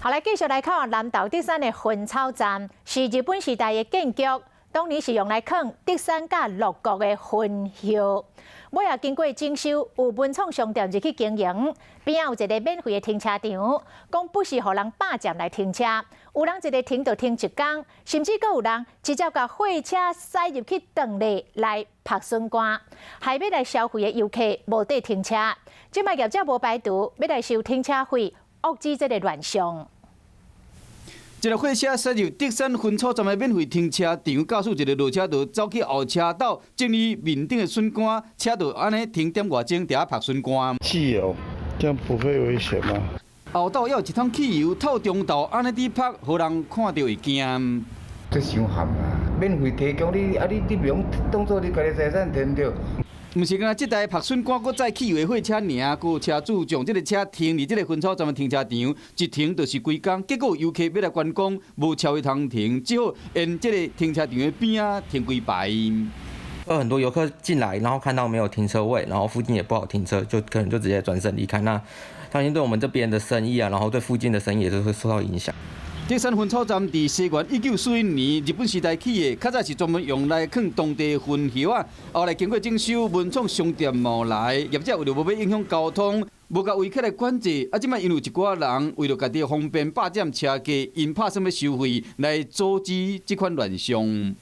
好，來繼續來看南投竹山的薰草站，是日本時代的建築，當年是用來囥竹山佮鹿谷的薰葉。尾仔經過整修，有文創商店入去經營，邊仔有一個免費的停車場，講不時予人霸佔來停車，有人一个停就停一工，甚至閣有人直接共貨車駛入去當內來曝筍乾，害欲來消費的遊客無地停車。這擺業者無排除欲來收停車費，遏止這个亂象。一个貨車駛入竹山薰草站的免費停車場，駕駛一个落車就走去後車道整理面頂的筍乾，車就按呢停點外鐘佇遐曝筍乾。汽油，這樣不會危險嗎？後斗猶有一桶汽油透中晝按呢佇曝，予人看著會驚。這傷譀啊！免費提供你，啊你袂用當做你家己財產對毋對？毋是干焦這台曝筍乾閣載汽油的貨車爾，閣有車主將這个車停佇這个薰草站的停車場，一停就是規工，結果遊客欲來觀光，無車位通停，只好沿這个停車場的邊仔停規排。有很多遊客進來，然後看到沒有停車位，然後附近也不好停車，就可能就直接轉身離開。那相信對我們這邊的生意啊，然後對附近的生意也都會受到影響。竹山薰草站佇西元1941年日本時代起的，較早是專門用來囥當地薰葉仔。後來經過整修，文創商店嘛來，業者為著無欲影響交通，無共圍起來管制。啊，這擺因為有一寡人為著家己方便霸佔車格，𪜶拍算欲收費來阻止這款亂象。